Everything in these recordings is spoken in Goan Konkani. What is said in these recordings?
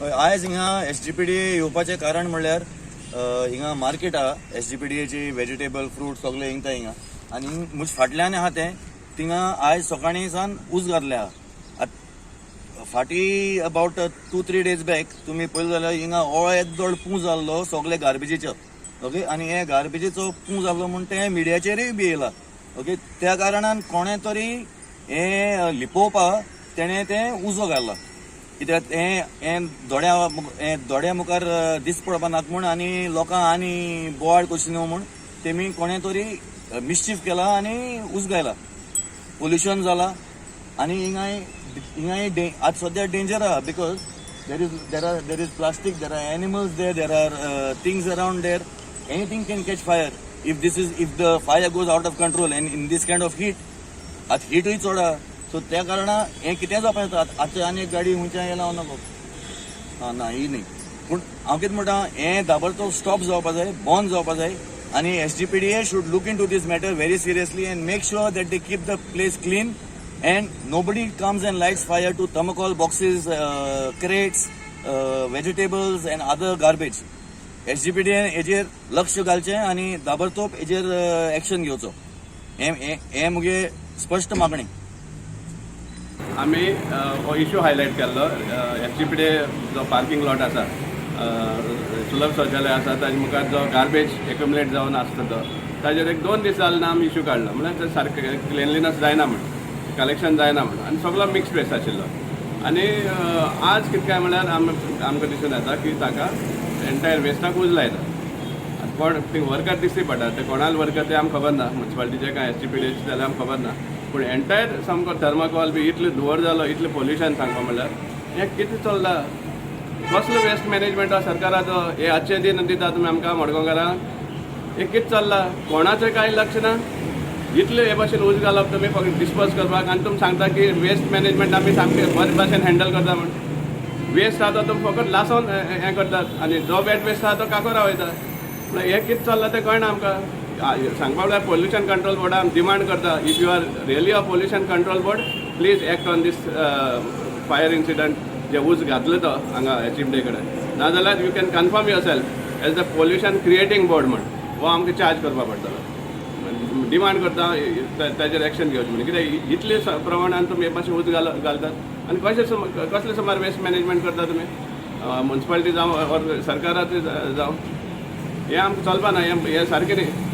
हय, आयज हिंगा एसजीपीडी येवपाचें कारण म्हणल्यार हिंगा मार्केट आहा एसजीपीडीएची, वेजिटेबल, फ्रूट सगळे हिंगता हिंगा आनी म्हज फाटल्यान आहा तें. थिंगा आयज सकाळीं सावन उज घातले आहा. फाटीं about 2-3 days back तुमी पळयलें जाल्यार हिंगा हो येदोळ पूं जाल्लो सगळे गार्बेजीचो, ओके. आनी हे गार्बेजीचो पूं जाल्लो म्हूण तें मिडियाचेरूय बी येयला, ओके. त्या कारणान कोणें तरी हें लिपोवपाक तेणें तें उजो घाला, कित्याक हें हें दोळ्या हें दोळ्या मुखार दीस पडपा नाका म्हूण आनी लोकांक आनी बोवाळ करची न्हू म्हूण तेमी कोणें तरी मिसचीफ केला आनी उज घायला. पोल्युशन जाला आनी हिंगाय हिंगाय आज सद्या डेंजर आहा because there is plastic, there are animals there, there are things around there. Anything can catch fire if the fire goes out of control and in this kind of heat. आतां हिटूय चड आहा, सो त्या कारणान हें कितें जावपा येता. आतां आनी एक गाडी खंयच्यान येयला हांव नको. हा ना, ही न्ही, पूण हांव कितें म्हणटा, हें ताबडतोब स्टॉप जावपा जाय, बंद जावपा जाय आनी SGPDA should look into this matter very seriously and make sure that they keep the place clean and nobody comes and lights fire to thermocol boxes, crates, vegetables and other garbage. SGPDA हेजेर लक्ष घालचें आनी ताबडतोब हेजेर एक्शन घेवचो, हें हें हें मुगे स्पश्ट मागणी. आमी हो इशू हायलायट केल्लो, एसजीपीडी जो पार्किंग लॉट आसा, सुलभ शौचालय आसा ताजे मुखार जो गार्बेज एक्युमुलेट जावन आसता तो, ताजेर एक दोन दीस जाले ना आमी इशू काडलो. म्हणल्यार ते सारकें क्लिनलीनस जायना म्हण, कलेक्शन जायना म्हण आनी सगळो मिक्स वेस्ट आशिल्लो. आनी आज कितें काय म्हणल्यार आमकां दिसून येता की ताका एंटायर वेस्टाक उज लायता. आतां कोण थंय वर्कर दिश्टी पडटा, ते कोणाले वर्कर ते आमकां खबर ना, मुन्सिपालिटीचे काय एसजीपीडीचे जाल्यार आमकां खबर ना, पूण एंटायर सामको थर्माकॉल बी इतलो धुंवर जालो, इतलें पोल्युशन, सांगपा म्हणल्यार हें कितें चल्लां? कसलो वेस्ट मॅनेजमेंट आहा सरकाराचो? हे आजचे दिन दिता तुमी आमकां मडगांवकारांक? हें कितें चल्लां? कोणाचें कांय लक्ष ना. इतले हे भाशेन उज घालप तुमी फक्त डिस्पोज करपाक आनी तुमी सांगता की वेस्ट मॅनेजमेंट आमी सामकें बरे भाशेन हँडल करता म्हण. वेस्ट आहा तो तुमी फकत लासोन हें करतात आनी जो वेट वेस्ट आहा तो काकोरा वयता. म्हणल्यार हें कितें चल्लां तें कळना आमकां. सांगपा म्हणल्यार पोल्युशन कंट्रोल बोर्डा डिमांड करता, if you are really a pollution control board, please act on this fire incident जे उज घातलो तो हांगा एचएमडी कडेन. नाजाल्यार you can confirm yourself as the pollution creating board म्हण हो आमकां चार्ज करपा पडटलो. डिमांड करता ताजेर एक्शन घेवचें म्हण. कित्याक इतले प्रमाणान तुमी हे भाशेन उज घालतात आनी कशें कसले सुमार वेस्ट मॅनेजमेंट करता तुमी, मुन्सिपालिटी जावं ऑर सरकाराचें जावं, हें आमकां चलपा ना. हें हें सारकें न्ही.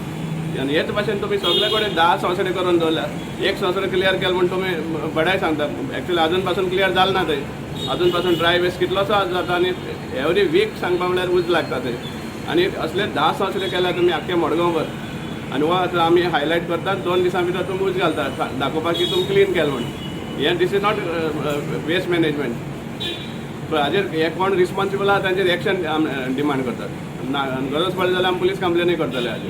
आनी हेच भाशेन तुमी सगळे कडेन 10 संवसारी करून दवरल्या. एक संवसार क्लियर केलो म्हूण तुमी बडाय सांगता. एक्चुअली अजून पासून क्लियर जालें ना थंय. अजून पासून ड्राय वेस्ट कितलोसो जाता आनी एवरी वीक सांगपा म्हणल्यार उज लागता थंय. आनी असले 10 संवसारी केल्या तुमी आख्खे मडगांवभर आनी हो आतां आमी हायलायट करतात, 2 दिसां भितर तुमी उज घालता दाखोवपाक की तुमी क्लीन केलें म्हूण. हें this is not waste management. हाजेर हे कोण रिस्पॉन्सिबल आहा तांचेर एक्शन डिमांड करतात ना. गरज पडली जाल्यार आमी पुलीस कंप्लेनूय करतले हाजेर.